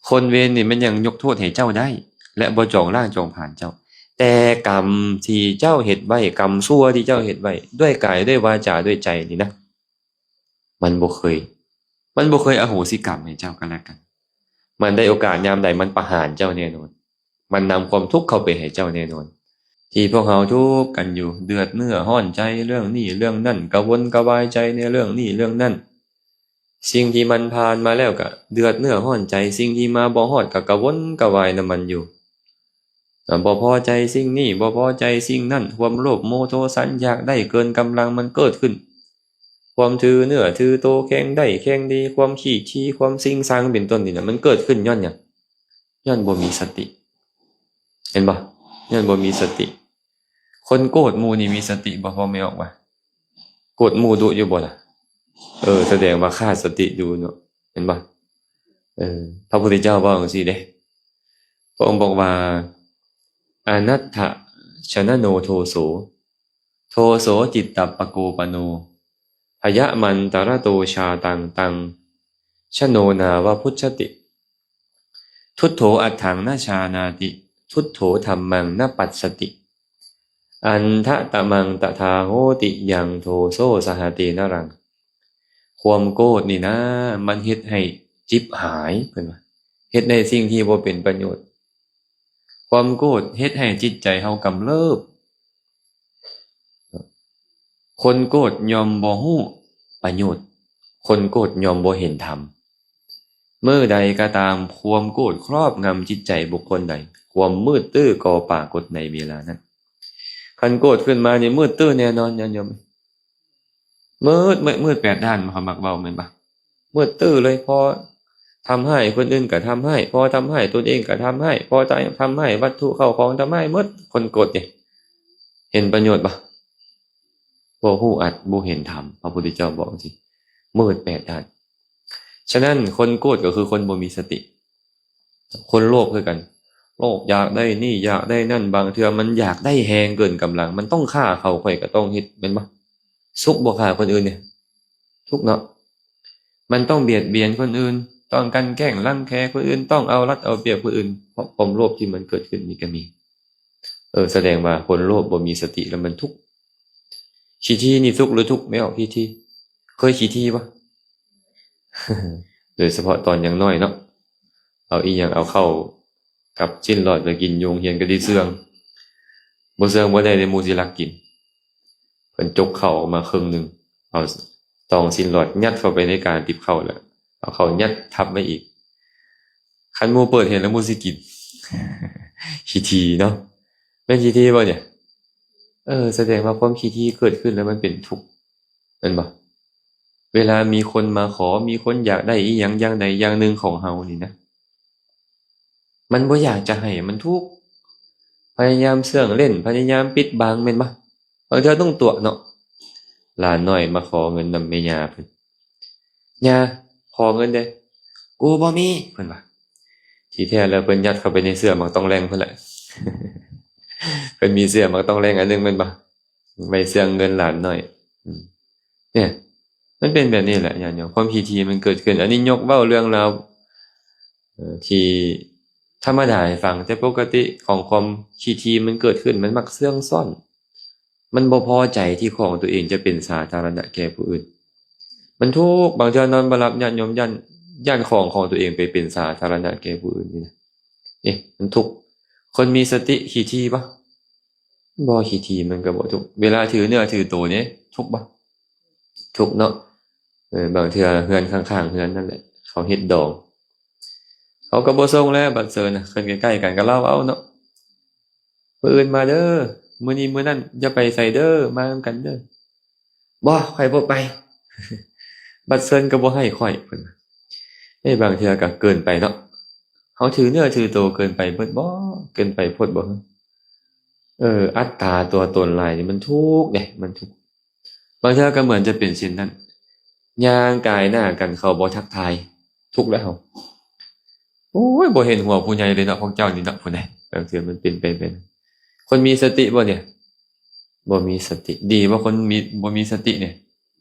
ຄົນເວນນີ້ມັນຍັງຍົກໂທດໃຫ້ເຈົ້າໄດ້ ແລະ ບໍ່ຈອງລ້າງຈອງຜານເຈົ້າ, ແຕ່ກຳທີ່ເຈົ້າເຮັດໄວ້, ກຳຊົ່ວທີ່ເຈົ້າເຮັດໄວ້ ດ້ວຍກາຍ, ດ້ວຍວາຈາ, ດ້ວຍໃຈນີ້ນະ, ມັນບໍ່ເຄີຍ, ມັນບໍ່ເຄີຍອະໂຫສິກຳໃຫ້ເຈົ້າກັນແລະກັນ. ມັນໄດ້ໂອກາດຍາມໃດ ມັນປະຫານເຈົ້າແນ່ນອນ. ມັນນຳຄວາມທຸກເຂົ້າໄປໃຫ້ເຈົ້າແນ່ນອນ. ທີ່ພວກເຮົາທຸກກັນຢູ່, ເດືອດເນື້ອຮ້ອນໃຈເລື່ອງນີ້ເລື່ອງນັ້ນ, ກະວົນກະວາຍໃຈໃນເລື່ອງນີ້ເລື່ອງນັ້ນ. ສິ່ງທີ່ມັນຜ່ານມາແລ້ວກະເດືອດເນື້ອຮ້ອນໃຈ, ສິ່ງທີ່ມາບໍ່ຮອດກະກະວົນກະວາຍນຳມັນຢູ່. ອາ ບໍ່ພໍໃຈສິ່ງນີ້, ບໍ່ພໍໃຈສິ່ງນັ້ນ, ຄວາມໂລບໂມໂທສັນຢາກໄດ້ເກີນກຳລັງມັນເກີດຂຶ້ນ. ຄວາມຖືເນື້ອຖືໂຕ, ແຂ່ງໄດ້ແຂ່ງດີ, ຄວາມຂີ້ຖີ່, ຄວາມຊິງຊັງເປັນຕົ້ນນີ້ນະ, ມັນເກີດຂຶ້ນຍ້ອນຫຍັງ? ຍ້ອນບໍ່ມີສະຕິ. ເຫັນບໍ່? ຍ້ອນບໍ່ມີສະຕິ. ຄົນໂກດໝູ່ນີ້ມີສະຕິບໍ່? ພໍ່ແມ່ອອກວ່າ ໂກດໝູ່ດຸຢູ່ບໍ່ລະ? ເອີ ສະແດງວ່າຂາດສະຕິຢູ່ເນາະ, ເຫັນບໍ່? ເອີ ພະພຸດທະເຈົ້າເວົ້າຈັ່ງຊີ້ເດ້. ພະອົງບອກວ່າ ອະນັດຖະຊະນະໂນໂທໂສ ໂທໂສຈິດຕະປະໂກປະໂນ ພະຍະມັນຕະລະໂຕຊາຕັງ ຕັງ ຊະໂນນາວະພຸດສະຕິ ທຸດໂທອັດຖັງນະຈານາຕິ ທຸດໂທທຳມັງນະປັດສະຕິ ອັນທະຕະມັງຕະທາໂຫຕິ ຍັງໂທໂສສະຫະເຕນະລັງ. ຄວາມໂກດນີ້ນະ ມັນເຮັດໃຫ້ຈິບຫາຍ ເພິ່ນວ່າ ເຮັດໃນສິ່ງທີ່ບໍ່ເປັນປະໂຫຍດ. ຄວາມໂກດເຮັດໃຫ້ຈິດໃຈເຮົາກຳເລີບ. ຄົນໂກດຍ່ອມບໍ່ຮູ້ປະໂຫຍດ, ຄົນໂກດຍ່ອມບໍ່ເຫັນທຳ. ເມື່ອໃດກໍຕາມຄວາມໂກດຄລອບງຳຈິດໃຈບຸກຄົນໃດ, ຄວາມມືດຕື້ກໍປາກົດໃນເວລານັ້ນ. ຄັນໂກດຂຶ້ນມານີ້ມືດຕື້ແນ່ນອນ ຍາດໂຍມ. ມືດ ມືດ ມືດແປດດ້ານ ເຂົາມັກເວົ້າແມ່ນບໍ່? ມືດຕື້ເລີຍ, ພໍທຳຮ້າຍຄົນອື່ນກໍທຳຮ້າຍ, ພໍທຳຮ້າຍຕົນເອງກໍທຳຮ້າຍ, ພໍທຳຮ້າຍວັດຖຸເຂົ້າຂອງ ທຳຮ້າຍໝົດ. ຄົນໂກດນີ້ເຫັນປະໂຫຍດບໍ່? ບໍ່ຮູ້ອັດ ບໍ່ເຫັນທຳ. ພະພຸດທະເຈົ້າບອກຈັ່ງຊີ້ ມືດແປດດ້ານ. ສະນັ້ນ ຄົນໂກດກໍຄືຄົນບໍ່ມີສະຕິ. ຄົນໂລບຄືກັນ, ໂລບຢາກໄດ້ນີ້ ຢາກໄດ້ນັ້ນ, ບາງເທື່ອມັນຢາກໄດ້ແຮງເກີນກຳລັງ, ມັນຕ້ອງຂ້າເຂົາ ຂ້ອຍກໍຕ້ອງເຮັດ ແມ່ນບໍ່? ສຸກບໍ່ຂ້າຄົນອື່ນນີ້ ທຸກເນາະ. ມັນຕ້ອງບຽດບຽນຄົນອື່ນ, ຕ້ອງກັ່ນແກ້ງລັງແກຄົນອື່ນ, ຕ້ອງເອົາລັດເອົາປຽບຄົນອື່ນ, ເພາະຄວາມໂລບທີ່ມັນເກີດຂຶ້ນນີ້ກໍມີ. ເອີ ສະແດງວ່າຄົນໂລບບໍ່ມີສະຕິແລ້ວມັນທຸກ. ຂີ້ຖີ່ນີ້ສຸກຫຼືທຸກ? ແມ່ອອກຂີ້ຖີ່ ເຄີຍຂີ້ຖີ່ບໍ່? ໂດຍສະເພາະຕອນຍັງນ້ອຍເນາະ, ເອົາອີ່ຫຍັງ ເອົາເຂົ້າກັບຊີ້ນຫຼອດໄປກິນຢູ່ໂຮງຮຽນກໍຊິເຊື່ອງ, ບໍ່ເຊື່ອງບໍ່ໄດ້ເດ້ ໝູ່ຊິລັກກິນ. ເພິ່ນຈົກເຂົ້າອອກມາເຄິ່ງໜຶ່ງ, ເອົາຕອງຊີ້ນຫຼອດຍັດເຂົ້າໄປໃນການຕິບເຂົ້າ ແລ້ວເອົາເຂົ້າຍັດທັບໄວ້ອີກ. ຄັນໝູ່ເປີດເຫັນແລ້ວໝູ່ຊິກິນ. ຂີ້ຖີ່ເນາະ, ແມ່ນຂີ້ຖີ່ບໍ່ນີ້? ເອີ ສະແດງວ່າຄວາມຂີ້ຖີ່ເກີດຂຶ້ນແລ້ວມັນເປັນທຸກ ແມ່ນບໍ່? ເວລາມີຄົນມາຂໍ, ມີຄົນຢາກໄດ້ອີ່ຫຍັງຢ່າງໃດຢ່າງໜຶ່ງຂອງເຮົານີ້ນະ, ມັນບໍ່ຢາກຈະໃຫ້, ມັນທຸກ. ພະຍາຍາມເຊື່ອງເຫຼັ້ນ, ພະຍາຍາມປິດບັງ ແມ່ນບໍ່? ບາງເທື່ອຕ້ອງຕົວະເນາະ. ຫຼານນ້ອຍມາຂໍເງິນນຳແມ່ຍ່າເພິ່ນ, ຍ່າ ຂໍເງິນແດ່. ກູບໍ່ມີ ເພິ່ນວ່າ. ທີ່ແທ້ແລ້ວເພິ່ນຍັດເຂົ້າໄປໃນເສື້ອໝາກຕ້ອງແລງເພິ່ນແຫຼະ. ເພິ່ນມີເສື້ອໝາກຕ້ອງແລງອັນໜຶ່ງແມ່ນບໍ່? ໄວ້ເຊື່ອງເງິນຫຼານນ້ອຍ. ອືມ ເນຍ ມັນເປັນແບບນີ້ແຫຼະ ຍາດໂຍມ, ຄວາມຂີ້ຖີ່ມັນເກີດຂຶ້ນ. ອັນນີ້ຍົກເວົ້າເລື່ອງລາວ ເອີ ທີ່ທຳມະດາໃຫ້ຟັງ, ແຕ່ປົກກະຕິຂອງຄວາມຂີ້ຖີ່ມັນເກີດຂຶ້ນ ມັນມັກເຊື່ອງຊ້ອນ, ມັນບໍ່ພໍໃຈທີ່ຂອງຕົວເອງຈະເປັນສາທາລະນະແກ່ຜູ້ອື່ນ. ມັນທຸກ, ບາງເທື່ອນອນບໍ່ຫຼັບ ຍາດໂຍມ, ຢ້ານ ຢ້ານຂອງຂອງຕົວເອງໄປເປັນສາທາລະນະແກ່ຜູ້ອື່ນນີ້ນະ. ເອະ ມັນທຸກ. ຄົນມີສະຕິຂີ້ຖີ່ບໍ່? ບໍ່ຂີ້ຖີ່ມັນກໍບໍ່ທຸກ. ເວລາຖືເນື້ອຖືໂຕນີ້ທຸກບໍ່? ທຸກເນາະ. ເອີ ບາງເທື່ອເຮືອນຂ້າງໆເຮືອນນັ້ນແຫຼະ ເຂົາເຮັດດອງ, ເຂົາກໍບໍ່ສົ່ງແລ້ວ ບັດເຊີນນະ, ເຮືອນໃກ້ໆກັນກໍເລົ່າເອົາເນາະ. ມື້ອື່ນມາເດີ, ມື້ນີ້ມື້ນັ້ນຢ່າໄປໃສເດີ, ມານຳກັນເດີ. ບໍ່, ຂ້ອຍບໍ່ໄປ. ບັດເຊີນກໍບໍ່ໃຫ້ຂ້ອຍ ເພິ່ນວ່າ. ເອີ ບາງເທື່ອກໍເກີນໄປເນາະ, ເຮົາຖືເນື້ອຖືໂຕເກີນໄປເບິດບໍ່? ເກີນໄປໂພດບໍ່? ເອີ ອັດຕາຕົວຕົນຫຼາຍນີ້ມັນທຸກເດ້, ມັນທຸກ. ບາງເທື່ອກໍເໝືອນຈະເປັນເຊັ່ນນັ້ນ, ຍ່າງກາຍໜ້າກັນເຂົາບໍ່ທັກທາຍ, ທຸກແລ້ວເຮົາ. ໂອ້ຍ ບໍ່ເຫັນຫົວຜູ້ໃຫຍ່ເລີຍເນາະ ພວກເຈົ້ານີ້ເນາະ, ຜູ້ໃດ. ບາງເທື່ອມັນເປັນໄປແບບນັ້ນ. ຄົນມີສະຕິບໍ່ນີ້? ບໍ່ມີສະຕິ. ດີບໍ່ຄົນມີ ບໍ່ມີສະຕິນີ້?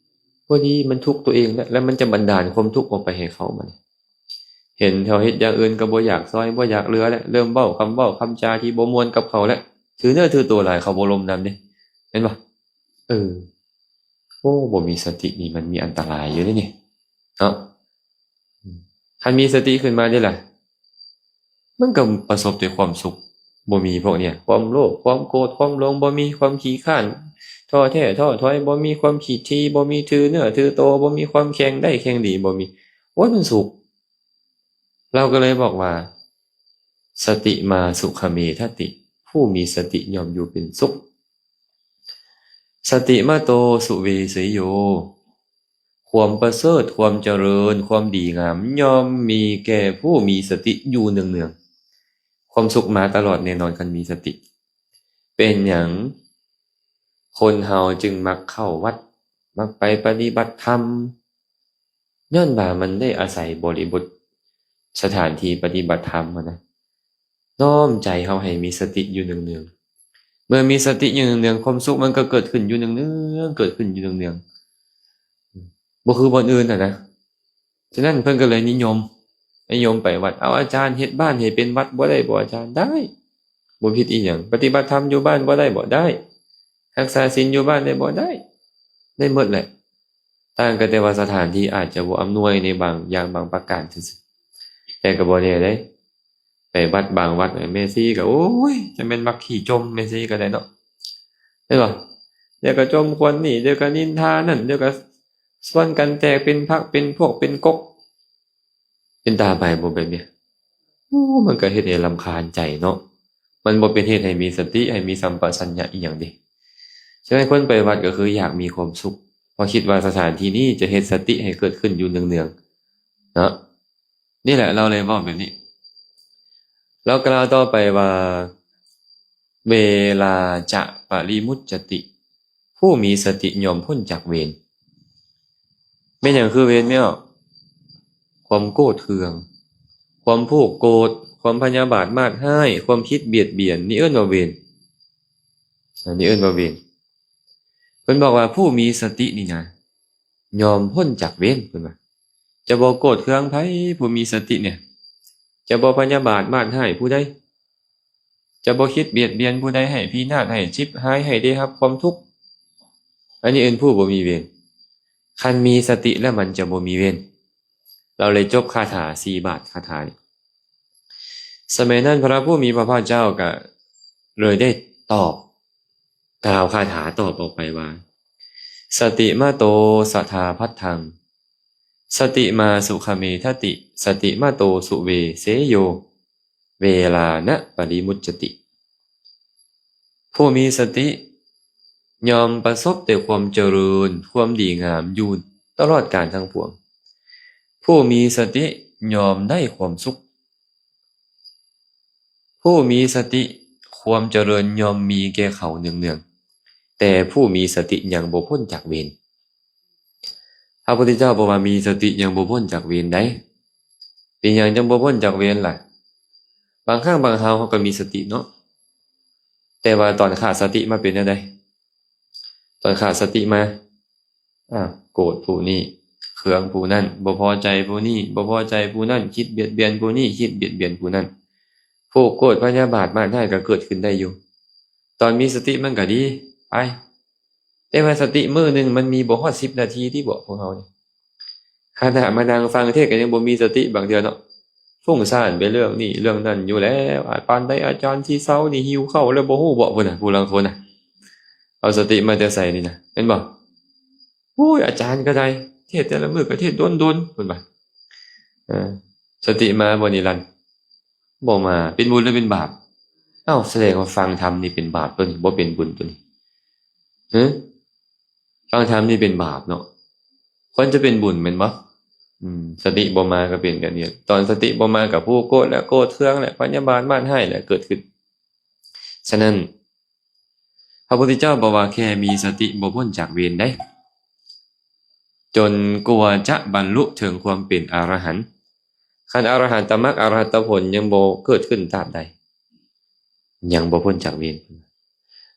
ບໍ່ດີ, ມັນທຸກຕົວເອງແຫຼະ, ແລ້ວມັນຈະບັນດານຄວາມທຸກອອກໄປໃຫ້ເຂົາບັດນີ້. ເຫັນເຂົາເຮັດຢ່າງອື່ນກໍບໍ່ຢາກຊ່ອຍ ບໍ່ຢາກເຫຼືອແລ້ວ ເລີ່ມເວົ້າຄຳເວົ້າຄຳຈາທີ່ບໍ່ມ່ວນກັບເຂົາແລ້ວ ຖືເນື້ອຖືໂຕຫຼາຍ ເຂົາບໍ່ລົມນຳເດ້ ແມ່ນບໍ່? ເອີ ໂອ້ ບໍ່ມີສະຕິນີ້ມັນມີອັນຕະລາຍຢູ່ເດ້ນີ້ເນາະ. ຄັນມີສະຕິຂຶ້ນມາເດ້ລະ ມັນກໍປະສົບແຕ່ຄວາມສຸກ ບໍ່ມີພວກເນີ້ຍ ຄວາມໂລບ ຄວາມໂກດ ຄວາມຫຼົງ ບໍ່ມີຄວາມຂີ້ຄ້ານ ທໍ້ແທ້ທໍ້ຖອຍ ບໍ່ມີຄວາມຂີ້ຖີ່ ບໍ່ມີຖືເນື້ອຖືໂຕ ບໍ່ມີຄວາມແຂ່ງໄດ້ແຂ່ງດີ ບໍ່ມີ ໂອ້ຍ ມັນສຸກ. ລາວກໍເລີຍບອກວ່າ ສະຕິມາສຸຂະເມທະຕິ ຜູ້ມີສະຕິຍ່ອມຢູ່ເປັນສຸກ. ສະຕິມະໂຕສຸເວເສໂຍ ຄວາມປະເສີດ ຄວາມຈະເລີນ ຄວາມດີງາມ ຍ່ອມມີແກ່ຜູ້ມີສະຕິຢູ່ເນືອງໆ. ຄວາມສຸກມາຕະຫຼອດແນ່ນອນ ຄັນມີສະຕິ. ເປັນຫຍັງຄົນເຮົາຈຶ່ງມັກເຂົ້າວັດ ມັກໄປປະຕິບັດທຳ? ຍ້ອນວ່າມັນໄດ້ອາໄສບໍລິບົດ ສະຖານທີ່ປະຕິບັດທຳຫັ້ນນະ ນ້ອມໃຈເຮົາໃຫ້ມີສະຕິຢູ່ເນືອງໆ. ເມື່ອມີສະຕິຢູ່ເນືອງໆ ຄວາມສຸກມັນກໍເກີດຂຶ້ນຢູ່ເນືອງໆ ເກີດຂຶ້ນຢູ່ເນືອງໆ ບໍ່ຄືບ່ອນອື່ນຫັ້ນນະ. ສະນັ້ນເພິ່ນກໍເລີຍນິຍົມ ນິຍົມໄປວັດ. ເອົາ ອາຈານ ເຮັດບ້ານໃຫ້ເປັນວັດບໍ່ໄດ້ບໍ່ ອາຈານ? ໄດ້ ບໍ່ຜິດອີຫຍັງ. ປະຕິບັດທຳຢູ່ບ້ານບໍ່ໄດ້ບໍ່? ໄດ້. ຮັກສາສິນຢູ່ບ້ານໄດ້ບໍ່? ໄດ້ ໄດ້ໝົດແຫຼະ. ຕ່າງກັນແຕ່ວ່າສະຖານທີ່ອາດຈະບໍ່ອຳນວຍໃນບາງຢ່າງບາງປະການຊື່ໆ ແຕ່ກໍບໍ່ແນ່ເດ້. ໄປວັດບາງວັດ ແມ່ຊີກໍ ໂອ້ຍ ຈະແມ່ນມັກຂີ້ຈົ່ມແມ່ຊີກໍໄດ້ເນາະ ແມ່ນບໍ່? ດຽວກໍຈົ່ມຄວນນີ້ ດຽວກໍນິນທານັ້ນ ດຽວກໍຊວນກັນແຕກເປັນພັກເປັນພວກເປັນກົກ ເປັນຕາໄປບໍ່ແບບນີ້? ໂອ້ ມັນກໍເຮັດໃຫ້ລຳຄານໃຈເນາະ ມັນບໍ່ເປັນເຮັດໃຫ້ມີສະຕິ ໃຫ້ມີສຳປະຊັນຍະອີ່ຫຍັງເດ. ສະນັ້ນຄົນໄປວັດກໍຄືຢາກມີຄວາມສຸກ ເພາະຄິດວ່າສະຖານທີ່ນີ້ຈະເຮັດສະຕິໃຫ້ເກີດຂຶ້ນຢູ່ເນືອງໆ ເນາະ. ນີ້ແຫຼະ ລາວເລີຍເວົ້າແບບນີ້. ລາວກ່າວຕໍ່ໄປວ່າ ເວລາຈະປະລິມຸດຈະຕິ ຜູ້ມີສະຕິຍ່ອມພົ້ນຈາກເວນ. ແມ່ນຫຍັງຄືເວນແມ່? ຄວາມໂກດເຄືອງ ຄວາມຜູກໂກດ ຄວາມພະຍາບາດມາດຮ້າຍ ຄວາມຄິດບຽດບຽນ ນີ້ເອີ້ນວ່າເວນ ອັນນີ້ເອີ້ນວ່າເວນ. ເພິ່ນບອກວ່າຜູ້ມີສະຕິນີ້ນະ ຍ່ອມພົ້ນຈາກເວນ ເພິ່ນວ່າ ຈະບໍ່ໂກດເຄືອງໃຜ ຜູ້ມີສະຕິນີ້ ຈະບໍ່ພະຍາບາດມາດຮ້າຍຜູ້ໃດ ຈະບໍ່ຄິດບຽດບຽນຜູ້ໃດໃຫ້ພິນາດ ໃຫ້ເຈັບຫາຍ ໃຫ້ໄດ້ຮັບຄວາມທຸກ ອັນນີ້ເອີ້ນຜູ້ບໍ່ມີເວນ. ຄັນມີສະຕິແລ້ວມັນຈະບໍ່ມີເວນ. ລາວເລີຍຈົບຄາຖາສີ່ບາດ ຄາຖານີ້. ສະໄໝນັ້ນພະຜູ້ມີພະພາກເຈົ້າກໍເລີຍໄດ້ຕອບ ກ່າວຄາຖາຕອບອອກໄປວ່າ ສະຕິມະໂຕສະທາພັດທັງ ສະຕິມາສຸຂະເມທະຕິ ສະຕິມະໂຕສຸເວເສໂຍ ເວລານະປະລິມຸດຈະຕິ. ຜູ້ມີສະຕິຍ່ອມປະສົບແຕ່ຄວາມຈະເລີນ ຄວາມດີງາມຢູ່ຕະຫຼອດການທັງປວງ. ຜູ້ມີສະຕິຍ່ອມໄດ້ຄວາມສຸກ. ຜູ້ມີສະຕິ ຄວາມຈະເລີນຍ່ອມມີແກ່ເຂົາເນືອງໆ ແຕ່ຜູ້ມີສະຕິຍັງບໍ່ພົ້ນຈາກເວນ. ພະພຸດທະເຈົ້າບອກວ່າມີສະຕິຍັງບໍ່ພົ້ນຈາກເວນໃດ໋. ເປັນຫຍັງຈັ່ງບໍ່ພົ້ນຈາກເວນລະ? ບາງຄັ້ງບາງຄາວເຮົາກໍມີສະຕິເນາະ ແຕ່ວ່າຕອນຂາດສະຕິມາເປັນແນວໃດ? ຕອນຂາດສະຕິມາ ອາ ໂກດຜູ້ນີ້ ເຄືອງຜູ້ນັ້ນ ບໍ່ພໍໃຈຜູ້ນີ້ ບໍ່ພໍໃຈຜູ້ນັ້ນ ຄິດບຽດບຽນຜູ້ນີ້ ຄິດບຽດບຽນຜູ້ນັ້ນ ຜູກໂກດພະຍາບາດມາດຮ້າຍກໍເກີດຂຶ້ນໄດ້ຢູ່. ຕອນມີສະຕິມັນກໍດີໄປ ແຕ່ວ່າສະຕິມື້ໜຶ່ງມັນມີບໍ່ຮອດສິບນາທີຕິເບາະ ພວກເຮົານີ້. ຂະນະມານັ່ງຟັງເທດກໍຍັງບໍ່ມີສະຕິບາງເທື່ອເນາະ ຟຸ້ງສ້ານໄປເລື່ອງນີ້ເລື່ອງນັ້ນຢູ່ແລ້ວ. ອາ ປານໃດອາຈານຊິເຊົານີ້ ຫິວເຂົ້າແລ້ວບໍ່ຮູ້ເບາະ ພຸ້ນນະ ຜູ້ລາງຄົນນະ ເອົາສະຕິມາແຕ່ໃສນີ້ນະ ແມ່ນບໍ່? ໂອ້ຍ ອາຈານກໍໄດ້ ເທດແຕ່ລະມື້ກໍເທດດົນໆ ເພິ່ນວ່າ. ເອີ ສະຕິມາບໍ່ນິລັນ? ບໍ່ມາ. ເປັນບຸນຫຼືເປັນບາບ? ເອົ້າ ສະແດງວ່າຟັງທຳນີ້ເປັນບາບຕົວນີ້ ບໍ່ເປັນບຸນຕົວນີ້. ຮະ? ຟັງທຳນີ້ເປັນບາບເນາະ ຄວນຈະເປັນບຸນແມ່ນບໍ່? ອືມ ສະຕິບໍ່ມາກໍເປັນແບບນີ້. ຕອນສະຕິບໍ່ມາກໍຜູກໂກດ ແລະ ໂກດເຄືອງ ແລະ ພະຍາບາດມາດຮ້າຍ ແລະ ເກີດຂຶ້ນ. ສະນັ້ນ ພະພຸດທະເຈົ້າບອກວ່າແຄ່ມີສະຕິບໍ່ພົ້ນຈາກເວນໃດ໋ ຈົນກວ່າຈະບັນລຸເຖິງຄວາມເປັນອະລະຫັນ. ຄັນອະລະຫັນຕະມັກ ອະລະຫັນຕະຜົນຍັງບໍ່ເກີດຂຶ້ນຕາບໃດ ຍັງບໍ່ພົ້ນຈາກເວນ.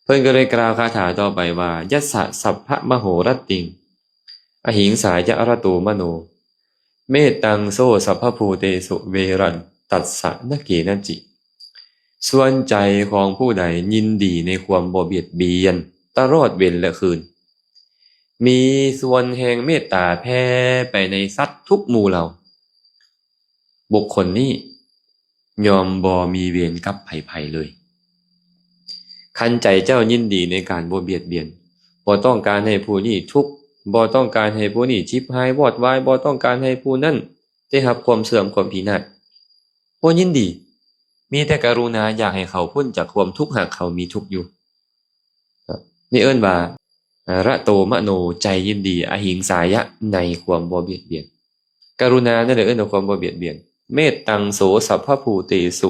ເພິ່ນກໍເລີຍກ່າວຄາຖາຕໍ່ໄປວ່າ ຍັດສະສັບພະມະໂຫລັດຕິງ ອະຫິງສາຈະລະໂຕມະໂນ เมตตัง โส สัพพะภูเตสุ เวรันตัสสะ นะเกนะจิ ส่วนใจของผู้ใดยินดีในความบ่เบียดเบียนตลอดเว็นและคืน มีส่วนแห่งเมตตาแผ่ไปในสัตว์ทุกหมู่เหล่า บุคคลนี้ย่อมบ่มีเวรกับไผๆ เลย คันใจเจ้ายินดีในการบ่เบียดเบียน บ่ต้องการให้ผู้นี้ทุกข์ บ่ต้องการให้ผู้นี้ฉิบหายวอดวาย บ่ต้องการให้ผู้นั้นได้รับความเสื่อมความพินาศ บ่ยินดี มีแต่กรุณาอยากให้เขาพ้นจากความทุกข์หากเขามีทุกข์อยู่ นี่เอิ้นว่า ระโตมโน ใจยินดี อหิงสายะ ในความบ่เบียดเบียน กรุณานั่นแหละเอิ้นว่าความบ่เบียดเบียน เมตตัง โส สัพพะภูเตสุ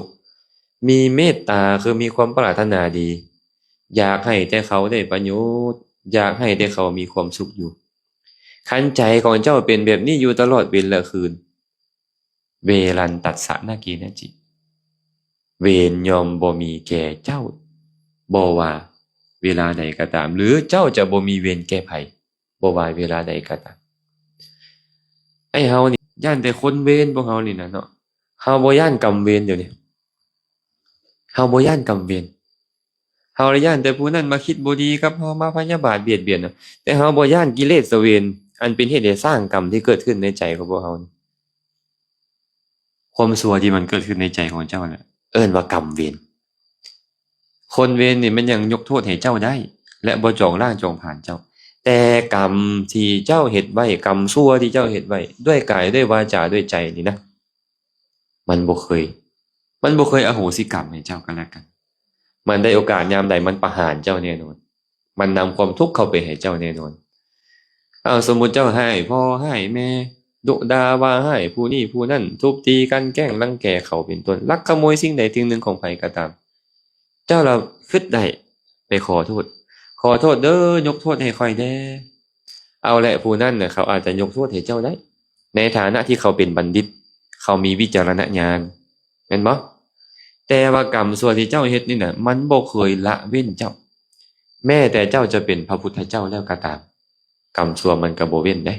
มีเมตตาคือมีความปรารถนาดี อยากให้แต่เขาได้ประโยชน์ อยากให้แต่เขามีความสุขอยู่ คันใจของเจ้าเป็นแบบนี้อยู่ตลอดเว็นและคืน เวรันตัสสะ นะเกนะจิ เวรย่อมบ่มีแก่เจ้า บ่ว่าเวลาใดก็ตาม หรือเจ้าจะบ่มีเวรแก่ไผ บ่ว่าเวลาใดก็ตาม ไอ้เฮานี่ย้านแต่คนเวร พวกเฮานี่นะเนาะ เฮาบ่ย้านกรรมเวร เดี๋ยวนี้ เฮาบ่ย้านกรรมเวร เฮาละย้านแต่ผู้นั้นมาคิดบ่ดีกับเฮา มาพยาบาทเบียดเบียนน่ะ แต่เฮาบ่ย้านกิเลสเวร อันเป็นเหตุให้สร้างกรรมที่เกิดขึ้นในใจของพวกเฮานี่ ความชั่วที่มันเกิดขึ้นในใจของเจ้าน่ะ เอิ้นว่ากรรมเวร คนเวรนี่มันยังยกโทษให้เจ้าได้ และบ่จองล้างจองผลาญเจ้า แต่กรรมที่เจ้าเฮ็ดไว้ กรรมชั่วที่เจ้าเฮ็ดไว้ ด้วยกาย ด้วยวาจา ด้วยใจนี่นะ มันบ่เคย มันบ่เคยอโหสิกรรมให้เจ้ากันและกัน มันได้โอกาสยามใดมันประหารเจ้าแน่นอน มันนำความทุกข์เข้าไปให้เจ้าแน่นอน เอา สมมุติเจ้าฮ้ายพ่อฮ้ายแม่ ดุด่าว่าฮ้ายผู้นี้ผู้นั้น ทุบตีกลั่นแกล้งรังแกเขาเป็นต้น ลักขโมยสิ่งใดสิ่งหนึ่งของไผก็ตาม เจ้าละคิดได้ไปขอโทษ ขอโทษเด้อ ยกโทษให้ข้อยแด่ เอาแหละ ผู้นั้นน่ะ เขาอาจจะยกโทษให้เจ้าได้ ในฐานะที่เขาเป็นบัณฑิต เขามีวิจารณญาณ แม่นบ่? แต่ว่ากรรมชั่วที่เจ้าเฮ็ดนี่น่ะ มันบ่เคยละเว้นเจ้า แม้แต่เจ้าจะเป็นพระพุทธเจ้าแล้วก็ตาม กรรมชั่วมันก็บ่เว้นเด้